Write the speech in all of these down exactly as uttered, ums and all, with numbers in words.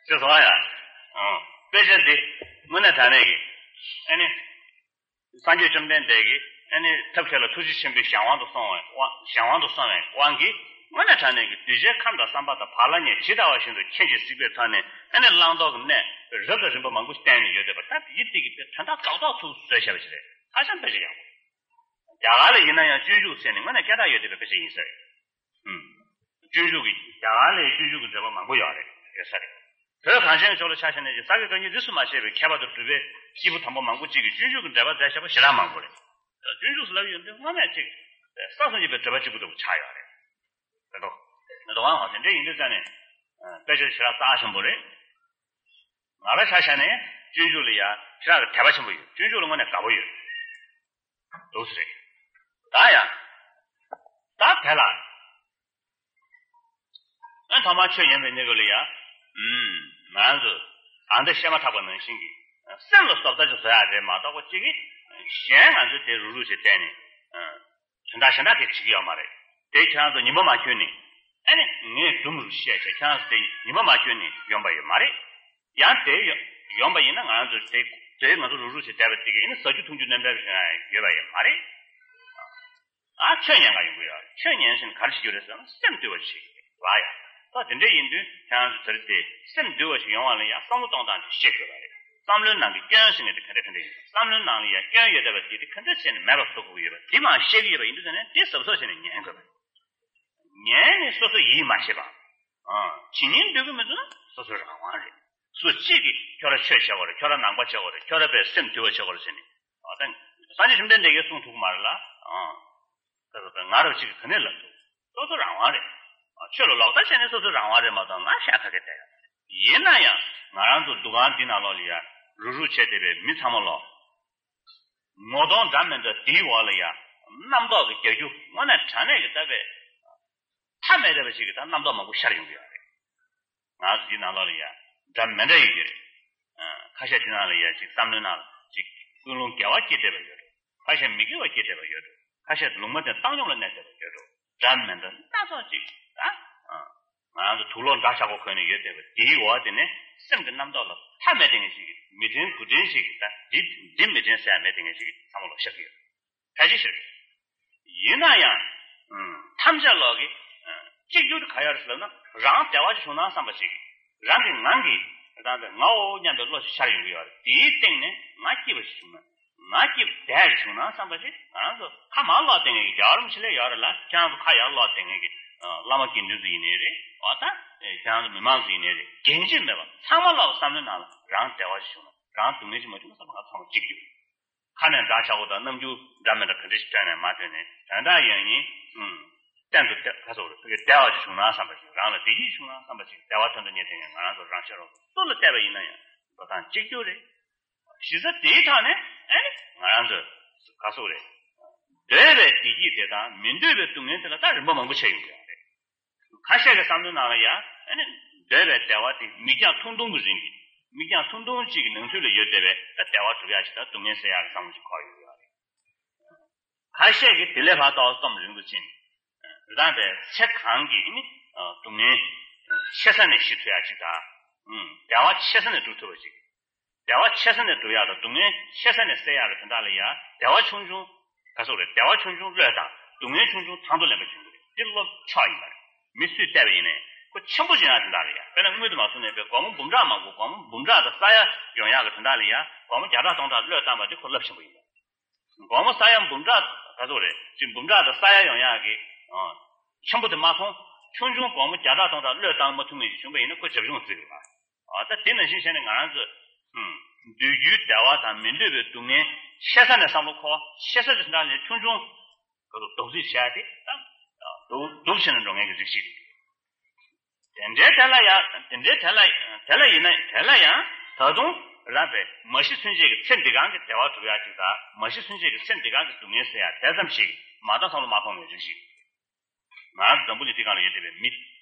ཅེས་སོང་ཡ། ཨང་། དཔེ་ཆ་འདི་དངོས་གནས་དྲང་གནས་ཀྱི། ཨ་ནི། སངས་རྒྱས་བཅོམ་ལྡན་འདས་ཀྱིས་ཨ་ནི་ཐབས་མཁས་ལ་ཐུགས་རྗེ་ཆེན་པོའི་གཞན་དབང་དུ་སོང་བའི་དབང་གཞན་དབང་དུ་སོང་བའི་དབང་གིས་དངོས་གནས་དྲང་གནས་ཀྱི་གདུལ་བྱའི་ཁམས་དང་བསམ་པ་དང་བག་ལ་ཉལ་ཇི་ལྟ་བ་བཞིན་དུ་མཁྱེན་ཅིང་གཟིགས་པའི་ཐོག་ནས་ཨ་ནི་བླང་དོར་གྱི་གནས་རབ་དང་རིམ་པ་མང་པོ་བསྟན་ནས་ཡོད་བསྡད་པ་ད་ཡིད་བདེ་གི་དེ་དོན་དག་རྡོག་རྡོག་ཚུར་བཟོས་བཞག་པ་ཞིག་རེད། ཧ་ཅང་དཔེ་ཆ་ཡག་པོ། རྒྱ་གར་ལ་ཡིན་ན་ཡང་སྤྱོད་འཇུག་ཟེར་ནས་དངོས་གནས་སྐད་གྲགས་ཡོད་བསྡད་པའི་དཔེ་ཆ་ཡིན་ས་རེད། ཨུམ། སྤྱོད་འཇུག་གི་རྒྱ་གར་ལའི་སྤྱོད་འཇུག་གི་འགྲེལ་པ་མང་པོ་ཡོད་རེད་ཡོད་ས་རེད། བོད་གངས་ཅན་གྱི་ཕྱོགས་ལ་ཆ་བཞག་ན་ཡང་ས་དགེ་བཀའ་རྙིང་རིས་སུ་མ་ཆད་པའི་མཁས་པ་དང་གྲུབ་པའི་སྐྱེས་བུ་དམ་པ་མང་པོ་གཅིག་གིས་སྤྱོད་འཇུག་གི་འགྲེལ་པ་མཛད་བཞག་པ་ཞེ་དྲག་མང་པོ་རེད། སྤྱོད་འཇུག་ཟེར་ལབ་ཡོང་དུས་སྔོན་མ་གཅིག་ས་སོ་གཉིས་པའི་འགྲེལ་པ་གཅིག་པུ་འདྲ་པོ་ཆགས་ཡོད་རེད། རེད་དོ། རེད་དོ་ཨང་དེ་འདྲ་ཡིན་དུས་ཙང་ནས་དཔེ་ཆ་ཞེ་དྲག་རྩ་ཆེན་པོ་རེད། ང་ལ་ཆ་བཞག་ན་སྤྱོད་འཇུག་ལ་ཡང་ཞེ་དྲག་གི་དད་པ་ཆེན་པོ་ཡོད། སྤྱོད་འཇུག་ལ་དངོས་གནས་དགའ་པོ་ཡོད། འདུག་སེ་རེད། ད་ཡང་། ད་དེ་ལ། ཨ་ཐོག་མར་ཆོས་ཉན་པའི་གནས་སྐབས་ལ་ཡང་། ཨུམ། ང་ཚོ་ཨ་འདི་བཤད་མ་ཐག་པ་ནང་བཞིན་གྱི། སེམས་ལ་བཟོ་ལྟ་ཅིག་བཟོ་ཡག་རེད་མ་གཏོགས་པ་གཅིག་གིས། གཞན་ང་ཚོས་དེ་རུག་རུག་ཅིག་བལྟས་ནས། དོན་དག་གཞན་དག་དེ་བྱེད་ཀྱི་ཡོད་མ་རེད། དེ་ཁྱེད་རང་ཚོ་ཉི་མ་མ་འཁྱོལ་ནས། ཨ་ནི་ངས་སྒྲུང་རུ་བཤད་བྱས་ཁྱེད་རང་ཚོ་དེ་ཉི་མ་མ་འཁྱོལ་ནས་ཡོང་པ་ཡོད་མ་རེད། ཡང་དེ་ཡོང་པ་ཡིན་ན་ང་རང་ཚོ་དེ་དེ་ང་ཚོ་རུག་རུག་ཅིག་བསྡད་པ་དེ་གིས་ཨ་ནི་ཟ་རྒྱུ་འཐུང་རྒྱུ་ནམ་འདྲ་ཞིག་ཡོད་པ་ཡོད་མ་རེད། ཨ་ཆོས་ཉན་ག་ཡོང་གི་ཡོད། ཆོས་ཉན་ཞིང་ག་རེ་བྱེད་རྒྱུ་རེད་ཟེར་ན་སེམས་འདུལ་བ་བྱེད་ཀྱི་རེད་བ་ཡ། ད་དེ་འདྲ་ཡིན་དུས་ཁྱེད་རང་ཚོ་དེ་རིང་དེ་སེམས་འདུལ་བ་ཞིག་ཡོང་བ་ལ་ཡང་བསམ་བློ་གཏོང་སྟངས་དེ་ཤེས་དགོས་པ་རེད། བསམ་བློའི་ནང་གི་སྐྱོན་ཟེར་མཁན་དེ་ག་འདྲ་ག་འདྲ་ཡིན། བསམ་བློའི་ནང་ལ་ཡང་སྐྱོན་ཡོད་བསྡད་པ་དེ་དེ་ག་འདྲ་བྱས་ནས་མེད་པ་བཟོ་དགོས་ཀྱི་ཡོད་པ་དེ་མར་ཤེས་ཀྱི་ཡོད་པ་ཡིན་དུས་ཙང་ནས་དེ་གཟབ་གཟབ་བྱས་ནས་ཉན་དགོས་པ་རེད། ཉན་ནས་སོ་སོ་ཡིད་མ་ཆེས་པ། ཨ། ཇི་སྙེད་འདོད་ཀྱི་མི་འདུག་ན་སོ་སོའི་རང་དབང་རེད། སུ་གཅིག་གིས་ཁྱོད་རང་ཆོས་བྱེད་དགོས་རེད། ཁྱོད་རང་ནང་པ་བྱེད་དགོས་རེད། ཁྱོད་རང་པའི་སེམས་འདུལ་བ་བྱེད་དགོས་རེད་ཟེར་ནས། ཨ། ད་སངས་རྒྱས་བཅོམ་ལྡན་འདས་ཀྱིས་གསུངས་ཐུབ་ཀྱི་མ་རེད་ལ། ཨ། ད་ད་ང་རང་གཅིག་གིས་ག་ནས་ལབ་ཐུབ། སོ་སོའི་རང་དབང་རེད། ཨ། ཆོས་ལ་ལོག་ལྟ་བྱས་ནས་སོ་སོའི་རང་དབང་རེད་མ་གཏོགས་ང་གཞན་ག་གེ་བསྡད་ཡོད་མ་རེད། ཡིན་ན་ཡང་ང་རང་ཚོ་འདུ་ཁང་འདི་ནང་ལོགས་ལ་ཡ་རུག་རུག་བྱས་བསྡད་པའི་མི་ཚང་མ་ལོག་ངོ་གདོང་འདྲ་མི་འདྲ་དེའི་འོག་ལ་ཡ་རྣམ་རྟོག་གི་རྒྱག་རྒྱུ་དངོས་གནས་དྲང་གནས་ཀྱི་ལྟ་བའི་མཐའ་མེད་བསྡད་པ་ཞིག་གི་ད་རྣམ་རྟོག་མང་པོ་ཤར་ཡོང་གི་ཡོད་རེད། ང་ཚོ་འདི་ནང་ལོགས་ལ་ཡ་འདྲ་མི་འདྲ་ཡོད་ཀྱི་རེད། ཨ། ཁ་ཤས་འདི་ནང་ལ་ཡ་ཅིག་བསམ་བློའི་ནང་ལ་ཅིག་ཀུན་སློང་དགེ་བ་སྐྱེས་བསྡད་པ་ཡོད་འགྲོ། ཁ་ཤས་མི་དགེ་བ་སྐྱེས་བསྡད་པ་ཡོད་འགྲོ། ཁ་ཤས་ལུང་མ་བསྟན་བཏང་སྙོམས་ལ་གནས་བསྡད་པ་ཡོད་འགྲོ། འདྲ་མི་འདྲ་སྣ་ཚོགས་ཅིག་ད། ཨ། ང་རང་ཚོ་དུག་ལོག་འདྲ་ཆགས་པོ་གོན་ནས་ཡོད་བསྡད་པ་དེའི་འོག་དེ་ནས་སེམས་ཀྱི་རྣམ་རྟོག་ལ་མཐའ་མེད་བསྡད་མཁན་ཞིག་གིས་མི་དྲན་དགུ་དྲན་ཞིག་གིས་ད་འདི་འདི་མི་དྲན་ཟེར་ཡ་མེད་བསྡད་མཁན་ཞིག་གིས་ཚང་མ་ལོག་ཤར་གྱི་ཡོད། ཕལ་ཆེར་ཤར་གྱི་ཡོད། ཡིན་ན་ཡང་། ཨུམ། ཐམས་ཅད་ལོག་གི། ཨ། གཅིག་གྱུར་དེ་ག་ཡོད་རེད་ཟེར་ལབ་ན་རང་བདེ་བ་ཅིག་བྱུང་ན་བསམ་པ་ཞིག་རང་གི་ངང་གིས་རང་གི་ངའོ་སྙམ་པའི་བློ་ཞིག་ཤར་ཡོང་གི་ཡོད་རེད། དེའི་སྟེང་ནས་ང་སྐྱིད་པ་ཞིག་བྱུང་ན། ང་སྐྱིད་པ་བདེ་ཞིག་བྱུང་ན་བསམ་པ་ཞིག་ང་རང་ཚོ་ཁ་མར་སློག་བསྡད་མཁན་གྱི་རྒྱལ་བ་རིན་པོ་ཆེ་ལ་ཡོད་རེད་ལ། ཁྱེད་རང་ཚོ་ཁ་ཡར་སློག་བསྡད་མཁན་གྱི་བླ་མ་དགེ་འདུན་ཚོ་ཡིན་ནའི་རེད། འོ་ད་ཁྱེད་རང་ཚོ་མི་མང་ཚོ་ཡིན་ནའི་རེད། འགན་འཁྲི་མེད་པ་ཚང་མ་ལོག་བསམ་བློའི་ནང་ལ་རང་བདེ་བ་ཞིག་བྱུང་ན་རང་སྡུག་བསྔལ་ཞིག་མ་བྱུང་ན་བསམ་པ་ང་ཚང་མ་གཅིག་གྱུར། ཁ་ནས་འདྲ་ཆགས་པོ་དང་རྣམ་འགྱུར་འདྲ་མི་འདྲ་ག་འདྲ་ཞིག་སྟོན་ནས་མ་སྟོན་ནས་དོན་དག་ཡང་ཡིན། ཨུམ། གཏན་དུ་བདེ་ག་སོགས་རེད། ཕ་གི་བདེ་བ་ཞིག་བྱུང་ན་བསམ་པ་ཞིག་རང་ལ་བདེ་སྐྱིད་བྱུང་ན་བསམ་པ་ཞིག་བདེ་བ་དོན་དུ་གཉེར་བསྡད་མཁན་ང་རང་ཚོ་རང་ཤེས་རོགས་སུ་ལ་བལྟས་པ་ཡིན་ན་ཡང་འགྲོ་སྟངས་གཅིག་གྱུར་རེད། གཞི་རྩ་དེའི་ཐོག་ནས་ཨ་ནི་ང་རང་ཚོ་ག་སོགས་རེད། འདོད་པའི་བདེ་སྐྱིད་དེ་དང་མི་འདོད་པའི་སྡུག་བསྔལ་དེ་ལ་ད་རིམ་པ་མང་པོ་ཆགས་ཡོང་གི་ཡོད་རེད། ཁ་ཤས་ཀྱི་བསམ་བློའི་ནང་ལ་ཡང་ཨ་ནི་འདོད་པའི་བདེ་བ་དེ་མིག་རྒྱང་ཐུང་ཐུང་གི་རིང་གི་མིག་རྒྱང་ཐུང་ཐུང་གཅིག་གི་ནང་ཚུད་ལ་ཡོད་བསྡད་པའི་ད་བདེ་བ་སྒྲུབ་ཡག་ཞིག་དང་སྡུག་བསྔལ་སེལ་ཡག་གི་བསམ་བློ་ཞིག་འཁོར་ཡོང་གི་ཡོད་རེད། ཁ་ཤས་ཀྱིས་དེ་ལས་ཕར་ཏོག་ཙམ་རིང་དུ་ཕྱིན། རང་པའི་ཚེ་གང་གི་ནི་སྡུག་བསྔལ་ཆེ་ས་ནས་ཞི་ཐུབ་ཡག་ཅིག་དང་། བདེ་བ་ཆེ་ས་ནས་སྒྲུབ་ཐུབ་པ་ཅིག་བདེ་བ་ཆེ་ས་ནས་སྒྲུབ་ཡག་དང་སྡུག་བསྔལ་ཆེ་ས་ནས་སེལ་ཡག་གི་དོན་དག་ལ་ཡང་བདེ་བ་ཆུང་ཆུང་ག་སོགས་རེད། བདེ་བ་ཆུང་ཆུང་བློས་བཏང་སྡུག་བསྔལ་ཆུང་ཆུང་དང་དུ་ལེན་པ་བྱུང་གི་རེད། འདི་བློ་ཕྱོགས་ཡིན་པ་རེད། མི་སུས་བལྟས་པ་ཡིན་ནའི་ཁོ་ཆེན་པོ་ཅིག་ཡོང་ཡག་དོན་དག་ལ་ཡང་དཔེར་ན་སྔོན་དུ་མ་སོང་ནས་པའི་སྒོར་མོ་འབུམ་ཕྲག་མང་པོ་སྒོར་མོ་འབུམ་ཕྲག་དང་ས་ཡ་ཡོང་ཡག་གི་དོན་དག་ལ་ཡང་སྒོར་མོ་བརྒྱ་ཕྲག་སྟོང་ཕྲག་བློས་བཏང་པ་འདི་ཁོ་རླབས་ཆེན་པོ་ཡིན་པ། སྒོར་མོ་ས་ཡ་འབུམ་ཕྲག་ག་ཚོད་རེད་ཅིག་འབུམ་ཕྲག་དང་ས་ཡ་ཡོང་ཡག་གི། ཨང་། ཆེན་པོ་དེ་མ་མཐོང་། ཆུང་ཆུང་སྒོར་མོ་བརྒྱ་ཕྲག་སྟོང་ཕྲག་བློས་བཏང་མ་ཐུབ་མཁན་ཞིག་བྱུང་པ་ཡིན་ན་ཁོ་བྱབ་ཆུང་བརྩི་གི་རེད་པ། ཨ་ད་དེ་ནང་བཞིན་བྱས་ནས་ང་རང་ཚོས། ཧུམ། འདོད་རྒྱུའི་བདེ་བ་དང་མི་འདོད་པའི་སྡུག་བསྔལ་ཆེ་ས་ནས་བསམ་བློ་འཁོར་ཆེ་ས་དེ་འདྲ་ལས་ཆུང་ཆུང་། ག་ཚོད་རྡོག་རྫིས་བྱས་ཏེ་ད། སྡུག་སྡུག་ཕྱིན་ནས་འགྲོ་མཁན་གྱི་རིགས་ཤིག་རེད། དེ་འདྲའི་དེ་ལ་ཡང་དེ་འདྲའི་དེ་ལ་དེ་ལ་ཡིན་ན་དེ་ལ་ཡང་ད་དུང་རང་པའི་མ་ཤི་ཚུན་ཆད་ཀྱི་ཚེ་འདི་གང་གི་བདེ་བ་སྒྲུབ་ཡག་ཅིག་དང་མ་ཤི་ཚུན་ཆད་ཀྱི་ཚེ་འདི་གང་གི་སྡུག་བསྔལ་སེལ་ཡག་དེ་ཙམ་ཞིག་མ་གཏོགས་བསམ་བློ་མ་འཁོར་བའི་རིགས་ཤིག་ང་ཚོ་འཛམ་བུ་གླིང་འདི་སྒང་ལ་ཡོད་བསྡད་པའི་མི་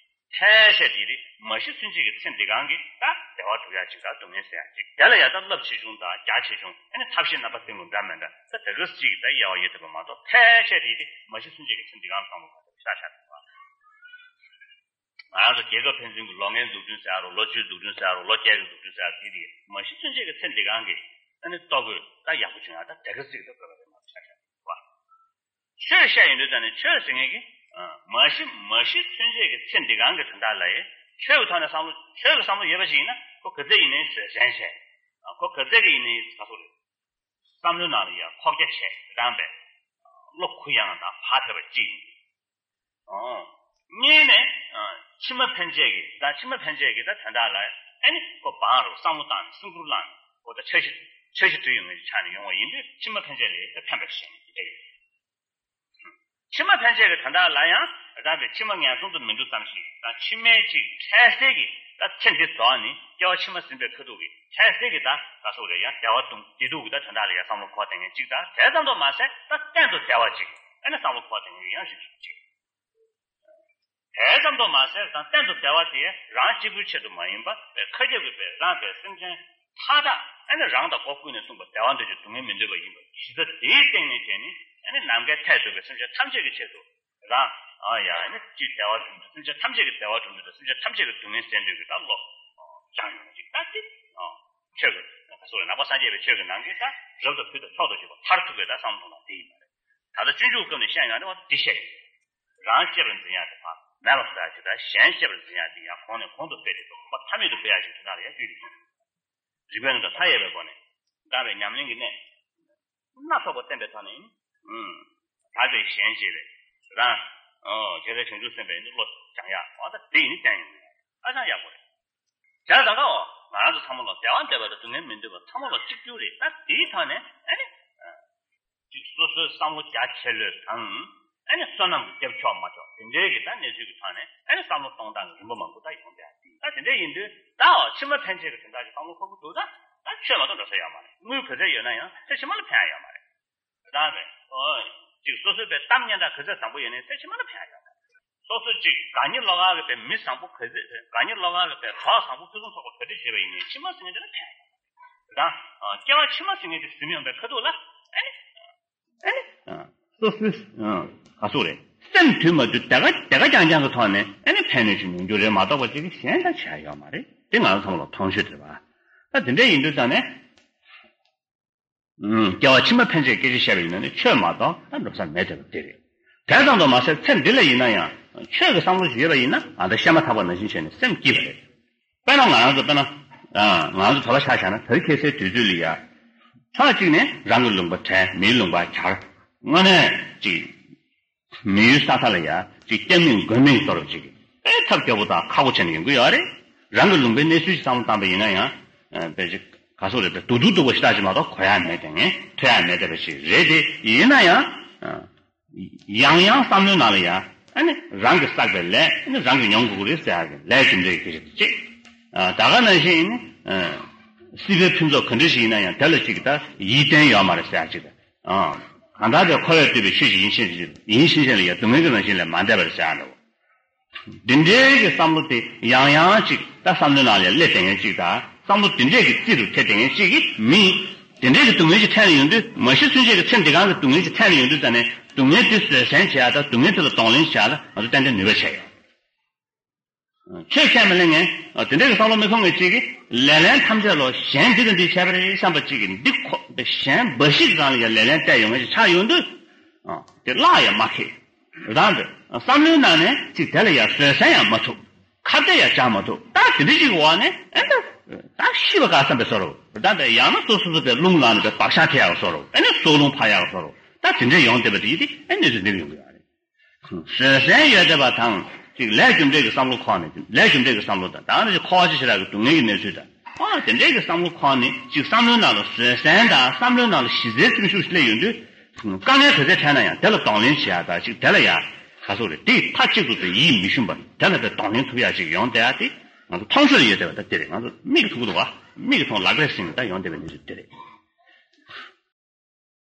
ཕལ་ཆེར་དེ་རེད། མ་ཤི་ཚུན་ཆད་ཀྱི་ཚེ་འདི་གང་གི་ད་བདེ་བ་སྒྲུབ་ཡག་ཅིག་དང་སྡུག་བསྔལ་སེལ་ཡག་ཅིག་དེ་ལ་ཡང་ད་རླབས་ཆེ་ཆུང་དང་རྒྱ་ཆེ་ཆུང་ཨ་ནི་ཐབས་ཤེས་རྣམ་པ་བསྟེན་དགོས་འདྲ་མི་འདྲ་ད་དེ་ག་ཅིག་ད་དབྱེ་བ་ཡོད་བསྡད་པ་མ་གཏོགས་ཕལ་ཆེར་དེ་རེད། མ་ཤི་ཚུན་ཆད་ཀྱི་ཚེ་འདི་གང་བསམ་བློ་མ་བཏང་ཤ་ཤ་དང་བ། ང་རང་ཚོ་རྒྱལ་ཁབ་ཕན་ཚུན་གྱི་ལོ་ལྔའི་འཛུགས་སྐྲུན་ཟེར་ཡ་རོ། ལོ་བཅུའི་འཛུགས་སྐྲུན་ཟེར་ཡ་རོ། ལོ་བརྒྱད་ཀྱི་འཛུགས་སྐྲུན་ཟེར་ཡ་དེ་དེ་མ་གཞི་ཚུན་ཆད་ཀྱི་ཚེ་འདི་གང་གི་ཨ་ནི་ལྟོ་གོས་ད་ཡག་པོ་བྱུང་ཡ་ད་དེ་ག་ཚིག་ད་དགོས་པ་རེད་མ་ཆ་ཆ་བ། ཆོས་བཤད་ཡིན་དུས་ཙང་ནས་ཆོས་ཟེར་མཁན་གྱི་མ་གཞི་མ་གཞི་ཚུན་ཆད་ཀྱི་ཚེ་འདི་གང་གི་དོན་དག་ལ་ཡི་ཆོས་ཀྱི་ཐོག་ནས་བསམ་བློ་ཆོས་ཀྱི་བསམ་བློ་ཡོད་པ་ཞིག་ཡིན་ན་ཁོ་ག་ཚད་ཡིན་ནའི་བཟོད་བསྲན་བྱས། ཁོ་ག་ཚད་ཀྱི་ཡིན་ནའི་ད་སོ་རེད། བསམ་བློའི་ནང་ལ་ཡང་ཁོག་རྒྱ་ཆེ་རང་པས་བློ་གུ་ཡངས་དང་བག་ཕེབས་པ་གཅིག་ཡིན། ཨོ། གཉིས་ནས་ཨ། ཕྱི་མ་ཕན་ཆད་ཀྱི་ད་ཕྱི་མ་ཕན་ཆད་ཀྱི་ད་དོན་དག་ལ་ཨ་ནི་ཁོ་བང་རུ་བསམ་བློ་བཏང་ནས་སེམས་ཁུར་བླངས་ནས་ཁོ་ད་འཆར་གཞི་འཆར་གཞི་བསྡུ་ཡོང་མཁན་ཆགས་ནས་ཡོང་བ་ཡིན་དུས་ཕྱི་མ་ཕན་ཆད་ལས་ད་ཕན་པ་ཞིག་བྱས་ནས་དེ་འདྲ་ཡོད། ཕྱི་མ་ཕན་ཆད་ཀྱི་དོན་དག་ལ་ཡང་རང་གི་ཕྱི་མ་ངན་སོང་དུ་མི་འགྲོ་ཙམ་ཞིག་དང་ཕྱི་མའི་ཅིག་འཕྲལ་སེལ་གྱི་ད་ཚེ་འདི་རྫོགས་ནས་སྐྱེ་བ་ཕྱི་མ་ཟིན་པའི་ཁ་ཐུག་གི་འཕྲལ་སེལ་གྱི་ད་ག་སོགས་རེད་ཡང་བདེ་བ་དང་བདེ་སྡུག་གི་ད་དོན་དག་ལ་ཡང་བསམ་བློ་འཁོར་བསྡད་མཁན་ཅིག་དང་དེ་ཙམ་དུ་མ་ཟད་ད་གཏན་དུ་བདེ་བ་ཅིག་ཨ་ནི་བསམ་བློ་འཁོར་བསྡད་མཁན་ཡང་ཞིག་ཅིག་དེ་ཙམ་དུ་མ་ཟད་དང་གཏན་དུ་བདེ་བ་དེ་རང་གཅིག་པུའི་ཆེད་དུ་མ་ཡིན་པ་བའི་མཁའ་ཁྱབ་ཀྱི་བའི་རང་བའི་སེམས་ཅན་མཐའ་དག་ཨ་ནི་རང་དང་སྒོ་ཀུན་ནས་མཚུངས་པ་བདེ་བ་འདོད་ཀྱི་སྡུག་བསྔལ་མི་འདོད་པ་ཡིན་པ་གཞི་རྩ་དེའི་སྟེང་ནས་བྱས་ནས་ཨ་ནི་ནམ་མཁའི་མཐས་གཏུགས་པའི་སེམས་ཅན་ཐམས་ཅད་ཀྱི་ཆེད་དུ་རང་ཨ་ཡ་ཨ་ནི་ཅིག་བདེ་བ་བྱུང་དུས་སེམས་ཅན་ཐམས་ཅད་ཀྱི་བདེ་བ་བྱུང་དུས་དང་སེམས་ཅན་ཐམས་ཅད་ཀྱི་སྡུག་བསྔལ་སེལ་འདོད་ཀྱི་ད་བློ་སྦྱངས་ཡོང་ཅིག་ད་ཅིག་ཆོས་ཀྱི་སོགས་ལ་ནང་པ་སངས་རྒྱས་པའི་ཆོས་ཀྱི་ནང་གི་ད་རབ་ཏུ་ཕུལ་དང་མཆོག་ཏུ་གྱུར་པ་མཐར་ཐུག་པའི་ད་བསམ་བློ་གཏོང་སྟངས་དེ་ཡིན་པ་རེད། ད་ལྟ་སྤྱོད་འཇུག་སྐབས་ནས་བཤད་ཡོང་ན་འོ་འདི་བཤད། རང་གཅེས་པར་འཛིན་ཡག་དེ་དང་མེད་པར་བཟོ་ཡག་ཅིག་དང་གཞན་གཅེས་པར་འཛིན་ཡག་དེ་ཡང་གོང་ནས་གོང་དུ་སྤེལ་ཏེ་དོགས་པ་མཐའ་མེད་དུ་སྤེལ་ཡག་ཅིག་དེ་དག་ལ་ཡང་བསྟུན་ཏེ་སོང་། རིགས་པའི་རྣམ་གྲངས་མཐའ་ཡས་པའི་སྒོ་ནས་བདག་པའི་ཉམས་ལེན་གྱི་གནད་སྣ་ཚོགས་པ་བསྟན་པའི་ཐོག་ནས་ཨུམ། བདག་གིས་གཞན་གཅེས་པའི་རང་ཨོ་རྒྱལ་སྲས་བྱང་ཆུབ་སེམས་དཔའི་ནི་བློ་སྦྱང་ཡག་འོ་ད་དེ་ཡིན་བསྟན་ཡོང་ཧ་ཅང་ཡག་པོ་རེད། བྱས་ཙང་ཀ་འོ་ང་རང་ཚོ་ཚང་མ་ལ་བདེ་བ་འདོད་པ་དང་སྡུག་བསྔལ་མི་འདོད་པ་ཚང་མ་ལ་གཅིག་གྱུར་རེད། ད་དེའི་ཐོག་ནས་ཨ་ནི། ཅིག་སོ་སོའི་བསམ་བློ་རྒྱ་ཆེ་ལོས་དང་། ཨ་ནི་བསོད་ནམས་ཀྱི་རྒྱབ་ཆོག་མ་ཆོག་དེ་འདྲའི་གི་ད་གནས་ཚུལ་གྱི་ཐོག་ནས་ཨ་ནི་བསམ་བློ་གཏོང་སྟངས་ཀྱི་རིམ་པ་མང་པོ་ད་ཡོང་བསྡད་ཡ་དེ་ད་དེ་འདྲ་ཡིན་དུས་ད་འོ་ཕྱི་མ་ཕན་ཆད་ཀྱི་དོན་དག་ཅིག་བསམ་བློ་འཁོར་གྱི་འདུག་ད་ད་ཆོས་མ་གཏོགས་འགྲོ་ས་ཡོད་མ་རེད། དངུལ་ག་ཚད་ཡོད་ན་ཡང་ཚེ་ཕྱི་མ་ལ་ཕན་ཡ་ཡོད་མ་རེད། ད་རེད་འོ། ཅིག་སོ་སོའི་པའི་གཏམ་སྙན་གྲགས་ག་ཚད་བཟང་པོ་ཡོད་ནའི་ཚེ་ཕྱི་མ་ལ་ཕན་ཡ་ཡོད་མ་རེད། སོ་སོ་ཅིག་དགའ་ཉེ་ལོགས་ཀ་གི་པའི་མི་བཟང་པོ་ག་ཚད་དགའ་ཉེ་ལོགས་ཀ་གི་པའི་གྲོགས་བཟང་པོ་ཕུན་སུམ་ཚོགས་པ་ག་ཚད་བྱེད་པ་ཡིན་ནའི་ཕྱི་མ་ཟེར་མཁན་དེ་ལ་ཕན་ཡོད་མ་རེད། ད་སྐྱེ་བ་ཕྱི་མ་ཟེར་མཁན་དེ་ཟིན་ཡོང་པའི་ཁ་ཐུག་ལ་ཨ་ནི། ཨ་ནི། སོ་སོའི་ག་སོགས་རེད། སེམས་དུལ་མ་དུལ་དེ་ག་དེ་ག་རྐྱང་རྐྱང་གི་ཐོག་ནས་ཨ་ནི་ཕན་ནུས་ཤིག་ཡོང་རྒྱུ་རེད་མ་གཏོགས་པ་ཅིག་གཞན་ད་བྱས་ཡོད་མ་རེད། དེ་ང་ཚོ་ཚང་མ་ལ་མཐོང་ཆོས་རེད་པ། ད་དེ་འདྲ་ཡིན་དུས་ཙང་ནས། སྐྱེ་བ་ཕྱི་མ་ཕན་ཆད་སྐད་ཆ་བཤད་པ་ཡིན་ན་ནི་ཆོས་མ་གཏོགས་ད་འགྲོ་ས་མེད་བསྡད་པ་དེ་རེད། དེ་ཙམ་དུ་མ་ཟད་ཚེ་འདི་ལ་ཡིན་ན་ཡང་ཆོས་ཀྱི་བསམ་བློ་ཞིག་ཡོད་པ་ཡིན་ན་ཨ་ད་བཤད་མ་ཐག་པ་ནང་བཞིན་བྱས་ནས་སེམས་སྐྱིད་པ་རེད། དཔེར་ན་ང་རང་ཚོ་དཔེར་ན། ང་རང་ཚོ་བོད་པ་ཆ་བཞག་ན་བོད་ཁ་སའི་དུས་ཚོད་ལ་ཡ། ཕྱོགས་གཅིག་ནས་རང་གི་ལུང་པ་བྲལ་མིའི་ལུང་པ་གྱར། དངོས་གནས་ཅིག་མི་ཡུལ་ས་ཐག་ལ་ཡ་ཅིག་སྐྱབས་མེད་མགོན་མེད་བཟོ་འདྲ་ཅིག་དཔེ་ཐབས་སྐྱོ་པོ་དང་ཁག་པོ་བྱས་ནས་ཡོང་གི་ཡོད་རེད། རང་གི་ལུང་པའི་གནས་ཚུལ་ཞིག་བསམ་བློ་བཏང་པ་ཡིན་ན་ཡང་། དཔེ་ཅིག་ག་སོགས་རེད་དེ་སྡུག་སྡུག་སྡུག་པོ་ཞེ་དྲག་ཅིག་མ་གཏོགས་གོ་ཡ་མེད་དེ་ངས་ཐོས་ཡ་མེད་དེ་བ་ཞིག་རེད་དེ་ཡིན་ན་ཡང་། ཡང་ཡང་བསམ་བློའི་ནང་ལ་ཡང་ཨ་ནི་རང་གིས་བསགས་པའི་ལས་ཨ་ནི་རང་གིས་མྱོང་དགོས་ཀྱི་རེད་ཟེར་ཡ་གི་ལས་རྒྱུ་འབྲས་ཀྱི་སྐད་ཆ་དེ་གཅིག་ད་ག་ནང་བཞིན་ཨ་ནི། སྲིད་པའི་ཕུན་ཚོགས་ག་འདྲ་ཞིག་ཡིན་ན་ཡང་དེ་ལ་གཅིག་ད་ཡིད་བརྟན་ཡོད་མ་རེད་ཟེར་ཡ་གཅིག་ད། གང་ལྟར་དེ་འཁོར་བས་བསྡུས་པའི་ཆོས་ཤིག་ཡིན་ཕྱིན་ཡིན་ཕྱིན་ཆད་ལ་ཡང་སྡུག་བསྔལ་གྱི་རང་བཞིན་ལས་མ་འདས་པར་བྱ་འདྲ་བོ། འདི་འདྲའི་གི་བསམ་བློ་དེ་ཡང་ཡང་ཅིག་ད་བསམ་བློའི་ནང་ལ་སླེབས་བསྡད་མཁན་ཅིག་དང་བསམ་བློ་འདི་འདྲའི་གི་རྩིས་རུ་ཐེབས་བསྡད་མཁན་ཅིག་གིས་མི། འདི་འདྲའི་གི་སྡུག་བསྔལ་ཅིག་འཕྲད་ནས་ཡོང་དུས་མ་གཞི་ཚུན་ཆད་ཀྱི་ཚེ་འདི་གང་གི་སྡུག་བསྔལ་ཅིག་འཕྲད་ནས་ཡོང་དུས་ཙ་ནས་སྡུག་བསྔལ་དེ་བཟོད་བསྲན་བྱེད་ཡ་དང་སྡུག་བསྔལ་དེ་ལ་གདོང་ལེན་བྱེད་ཡ་ལ་ང་ཚོ་ཏན་ཏན་ནུས་པ་ཆགས་ཡོད། ཆོས་ཁས་མི་ལེན་མཁན། དེ་འདྲའི་གི་བསམ་བློ་མི་ཁོང་མཁན་གཅིག་གིས་ལེ་ལན་ཐམས་ཅད་ལོ་གཞན་འདི་དང་འདི་བྱས་པ་རེད་བསམ་པ་གཅིག་གིས་འདི་ཁོ་འདི་གཞན་འབའ་ཞིག་རང་ལ་ཡང་ལེ་ལན་བལྟས་ཡོང་མཁན་ཞིག་ཆགས་ཡོང་དུས། དེ་བརླག་ཡང་མ་ཁེལ། རང་འདི་བསམ་བློའི་ནང་ནས་གཅིག་དེ་ལ་ཡང་བཟོད་བསྲན་ཡང་མ་ཐུབ། ཁ་གཏད་ཡང་བཅག་མ་ཐུབ། ད་དེ་འདྲའི་གཅིག་གི་འོག་ནས་ཨེ་ད། ད་ཤི་བ་དཀའ་ས་འདྲ་བཟོ་འདྲ་བོ། ད་འདི་ཡང་ན་སོ་སོ་སོ་པའི་རླུང་ལངས་ནས་པའི་བག་ཆགས་ཐེབས་ཡག་བཟོ་འདྲ་བོ། ཨེ་ནས་སྲོག་རླུང་འཕར་ཡག་བཟོ་འདྲ་བོ། ད་དེ་འདྲའི་ཡོང་བསྡད་པ་དེ་ཡིན་དེ་ཨེ་གནས་ཚུལ་འདི་ཡོང་གི་ཡོད་རེད། བཟོད་བསྲན་ཡོད་བསྡད་པ་དང་ཅིག་ལས་རྒྱུ་འབྲས་ཀྱི་བསམ་བློ་ཁོག་ནས་ལས་རྒྱུ་འབྲས་ཀྱི་བསམ་བློ་དང་ད་ནི་ཅིག་འཁོར་བ་ཆེ་ཞེ་དྲག་གི་སྡུག་བསྔལ་གྱི་གནས་ཚུལ་དང་ཨ་དེ་འདྲས་ཀྱི་བསམ་བློ་ཁོག་ནས་ཅིག་བསམ་བློའི་ནང་ལ་བཟོད་བསྲན་དང་བསམ་བློའི་ནང་ལ་གཞི་རྩའི་སེམས་ཤུགས་སླེབས་ཡོང་དུས་དཀའ་ངལ་ག་ཚད་འཕྲད་ན་ཡང་དེ་ལ་གདོང་ལེན་བྱེད་ཡ་དང་ཅིག་དེ་ལ་ཡ་ག་སོག་རེད་དེ་མཐའ་གཅིག་ཏུ་དེ་ཡིད་མི་ཞུམ་པ་དེ་ལ་དེ་གདོང་ལེན་ཐུབ་ཡ་ཅིག་ཡོང་བསྡད་ཡ་དེ་ང་ཚོ་མཐོང་ཆོས་ལ་ཡོད་བསྡད་པ་ད་དེ་རེད། ང་ཚོ་མིག་གིས་མཐོང་གི་འདུག་བ། མིག་གིས་མཐོང་ལག་པས་ཟིན་ད་ཡོང་བསྡད་པའི་གནས་ཚུལ་དེ་རེད།